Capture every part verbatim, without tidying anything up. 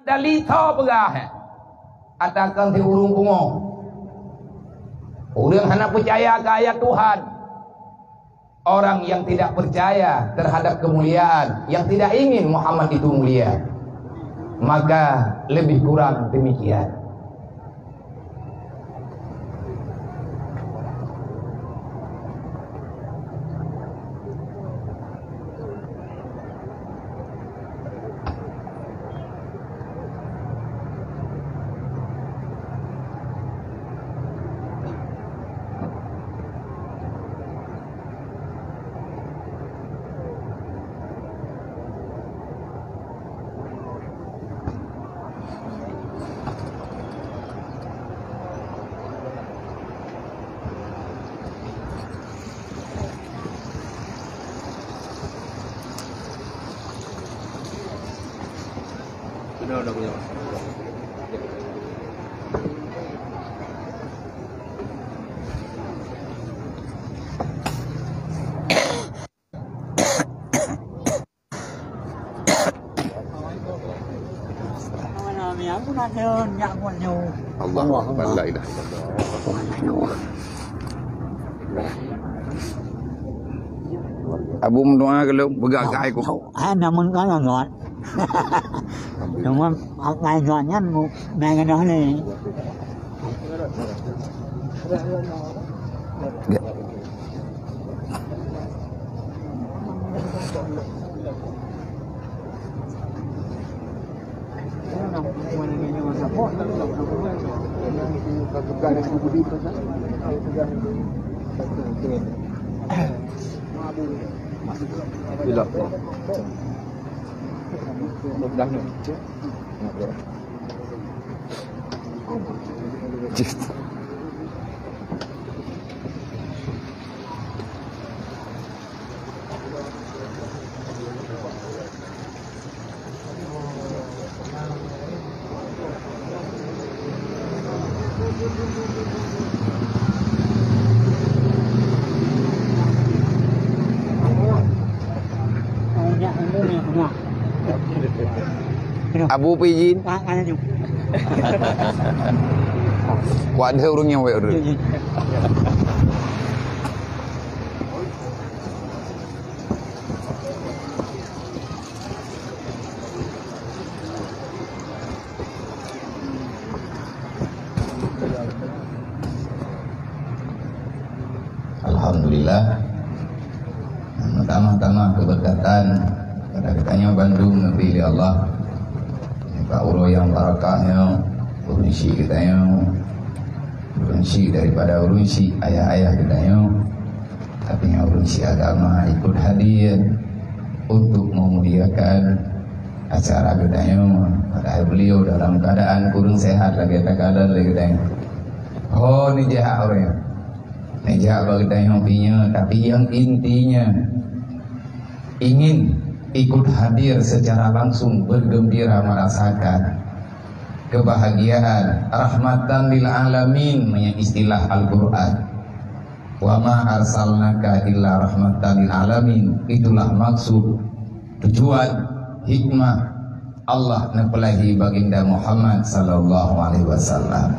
Tali tho peugah, atakan si ureuëng pungo. Ureuëng hana peucaya keu ayat Tuhan. Orang yang tidak percaya terhadap kemuliaan, yang tidak ingin Muhammad itu mulia, maka lebih kurang demikian. Allahu Akbar, la ilaha illallah. Abu meudoa keu lôn, peugah keu ai ku. Ah, namun kan ngon. Cuma apa ngon nyan mu, mengenah ni. Abu Pijin. Kuat deh ureuëng nyang wek ureuëng. Alhamdulillah. Tamah-tamah keberkatan pada geutanyoe bandum neubri lé Allah. Bak uroe nyang barakah nyoe, ureuëng syik geutanyoe, ureuëng syik daripada ureuëng syik ayah-ayah geutanyoe. Tapi nyang ureuëng syik agama ikut hadir untuk memuliakan acara geutanyoe. Padahai beliau dalam keadaan kurang sehat lagi, tak ada lagi geutanyoe. Ho neujak ureuëng. Neujak bak geutanyoe pinya, tapi yang intinya ingin ikut hadir secara langsung, bergembira merasakan kebahagiaan rahmatan lil alamin, meunyo istilah Al-Quran. "Wa ma arsalnaka illa rahmatan lil alamin." Itulah maksud, tujuan, hikmah Allah neupeulahi Baginda Muhammad sallallahu alaihi wasallam.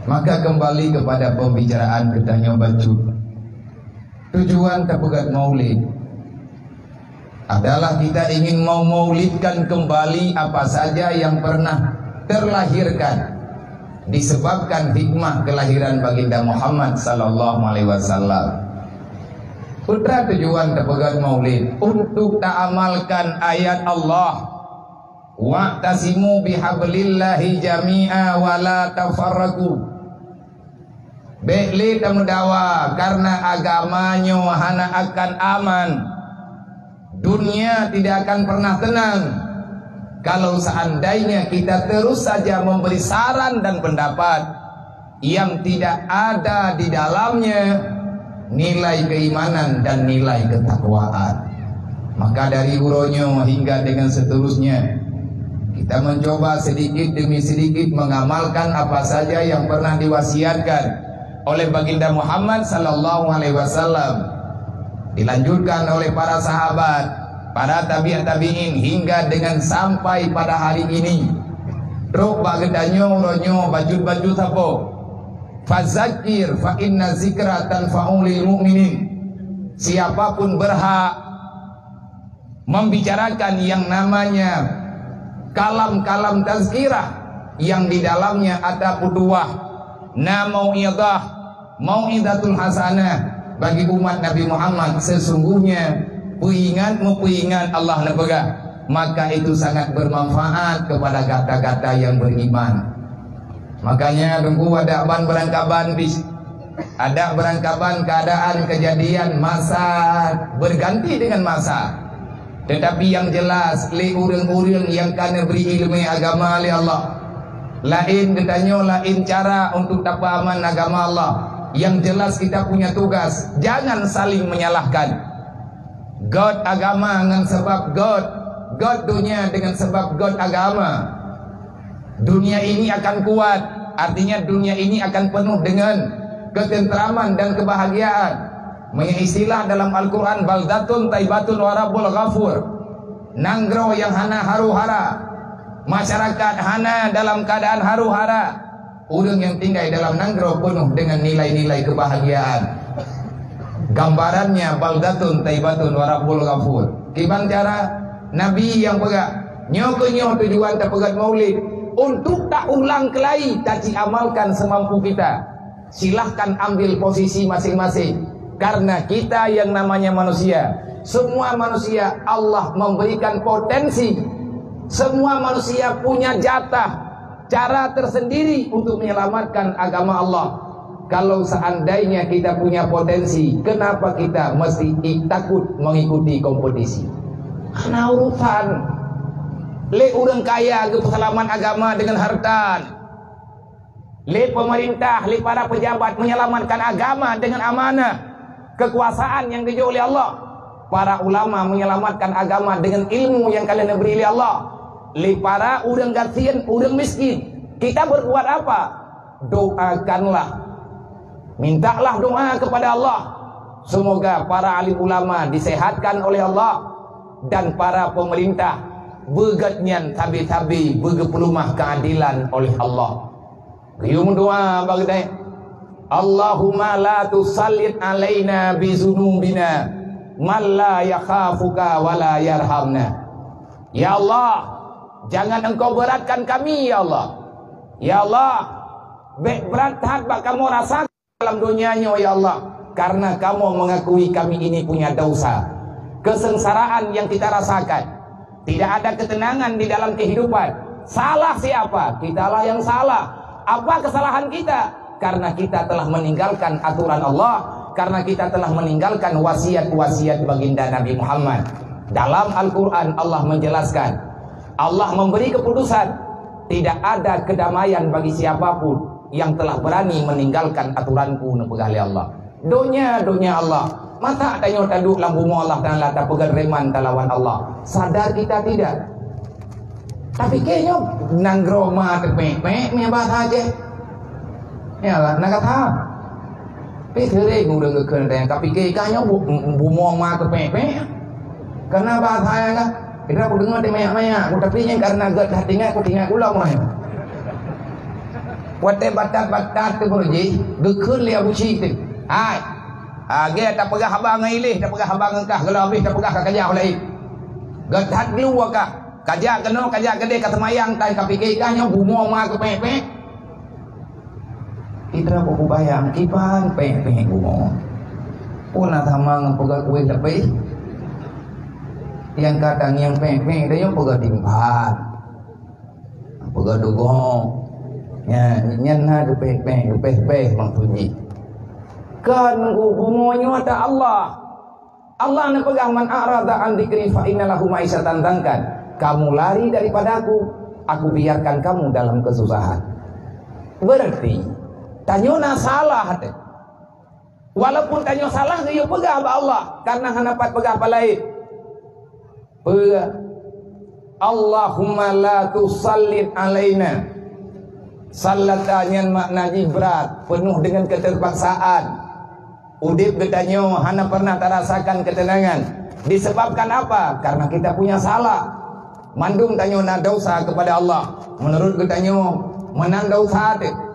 Maka kembali kepada pembicaraan geutanyoe bacut. Tujuan tapeugét maulid adalah kita ingin memaulidkan kembali apa saja yang pernah terlahirkan disebabkan hikmah kelahiran Baginda Muhammad sallallahu alaihi wasallam. Peue tujuan tapeugét maulid? Untuk taamalkan ayat Allah, "Wa'tasimu bihablillahi jami'a wa la tafarraqu." Bék lé tameudawa, karena agama nyoe hana akan aman. Dunia tidak akan pernah tenang kalau seandainya kita terus saja memberi saran dan pendapat yang tidak ada di dalamnya nilai keimanan dan nilai ketakwaan. Maka dari uroe nyoe hingga dengan seterusnya, kita mencoba sedikit demi sedikit mengamalkan apa saja yang pernah diwasiatkan oleh Baginda Muhammad sallallahu alaihi wasallam, dilanjutkan oleh para sahabat, Para tabi'ut tabi'in hingga dengan sampai pada hari ini. Trok bak geutanyoe uroe nyoe bacut-bacut sapo. Fazakir fa inna zikra tanfa'u lil mu'minin. Siapapun berhak membicarakan yang namanya kalam-kalam tazkirah yang di dalamnya ada petuah, na mau'izah, mau'izatul hasanah bagi umat Nabi Muhammad, sesungguhnya peuingat meupeuingat Allah neupeugah, maka itu sangat bermanfaat kepada gata-gata yang beriman. Makanya Teungku, adak ban beurangkaban bis-, adak beurangkaban keadaan kejadian masa berganti dengan masa. Tetapi yang jelas, lé ureuëng-ureuëng nyang ka neubri iéleumé agama lé Allah, laén geutanyoe laén cara untuk tapeuaman agama Allah. Yang jelas kita punya tugas, jangan saling menyalahkan. Göt agama ngon sabab göt, göt donya dengan sabab göt agama. Dunia ini akan kuat, artinya dunia ini akan penuh dengan ketentraman dan kebahagiaan. Meunyoe istilah dalam Al-Quran, baldatun taibatun wa rabbul ghafur. Nanggroe nyang hana haru-hara, masyarakat hana dalam keadaan haru-hara, ureuëng nyang tinggai dalam nanggroe penuh dengan nilai-nilai kebahagiaan. Gambarannya baldatun taibatun wa rabbul ghafur. Kiban cara? Nabi nyang peugah, nyoe keuh nyoe tujuan tapeugét maulid, untuk taulang keulai, taci amalkan semampu kita. Silahkan ambil posisi masing-masing. Karena kita yang namanya manusia, semua manusia Allah memberikan potensi. Semua manusia punya jatah, cara tersendiri untuk menyelamatkan agama Allah. Kalau seandainya kita punya potensi, kenapa kita mesti i-, takut mengikuti kompetisi? Hana urusan. Lé ureuëng kaya geupeuseulamat agama dengan harta. Lé pemerintah, lé para pejabat menyelamatkan agama dengan amanah kekuasaan yang geujok lé Allah. Para ulama menyelamatkan agama dengan ilmu yang ka lheueh neubri lé Allah. Lé para ureuëng gasien, ureuëng miskin, kita berbuat apa? Doakanlah. Mintalah doa kepada Allah. Semoga para alim ulama disehatkan oleh Allah dan para pemerintah beugét nyan sabe-sabe beugeupeulumah keadilan oleh Allah. Geuyue meudoa bak geutanyoe, "Allahumma la tusallit alaina bizunubina man la yakhafuka wa la yarhamna." Ya Allah, jangan Engkau beratkan kami, ya Allah. Ya Allah, bék brat that bak kamoe rasa dalam donya nyoe, ya Allah, karena kamoe mengakui kami ini punya dosa. Kesengsaraan yang kita rasakan, tidak ada ketenangan di dalam kehidupan. Salah siapa? Kitalah yang salah. Apa kesalahan kita? Karena kita telah meninggalkan aturan Allah, karena kita telah meninggalkan wasiat-wasiat baginda Nabi Muhammad. Dalam Al-Quran Allah menjelaskan, Allah memberi keputusan, tidak ada kedamaian bagi siapapun yang telah berani meninggalkan aturan-Ku, neupeugah lé Allah. Donya, donya Allah. Masa tanyoe taduek lam bumoe Allah Taala tapeugét reman talawan Allah? Sadar kita tidak? Tapi kayaknya nanggroe ma teupék-pék, meunan bahasa Aceh. Ya, na gata. Tapi sering ureuëng geukheun teuh, tapi kayaknya bu-, bumoe ma teupék-pék. Karena bahasa yang kan, kita aku dengar di mayak-mayak, aku tapi yang karena gét hati ingat, aku tinggal pulang mah. Watée batat-batat tu beureuji, geukheun lé Abu Syik tu. Hai. Ha, ge tapeugah haba ngon ileh, tapeugah haba ngon kah, geula habéh tapeugah ka kajak ulai. Gét that glue kah. Kajak keunoe, kajak keudeh ka seumayang, tan ka pike kah nyoe bumoe ma keu pék-pék. Itra buku bayang, kiban pék-pék bumoe. Pun na sama ngon peugah kueh leubeh. Yang kadang yang pék-pék, dia yang peugah timphan. Peugah dugong. Nya, nyan na dupéh-péh, dupéh-péh maksud jih. Kan bumoe nyoe ata Allah. Allah neupeugah, "Man a'rada an dzikri fa inna lahu ma'isyatan dzankan." Kamu lari daripada Aku, Aku biarkan kamu dalam kesusahan. Berarti, tanyoe na salah teuh. Walaupun tanyoe salah, geuyue peugah bak Allah, karena hana pat peugah bak laén. Peue? "Allahumma la tusallit alaina." Sallata nyan makna jih brat, penuh dengan keterpaksaan. Udeb geutanyoe hana pernah tarasakan keuteunangan. Disebabkan apa? Karena kita punya salah. Mandum tanyoe na dosa kepada Allah. Menurut geutanyoe, meunan dosa teuh.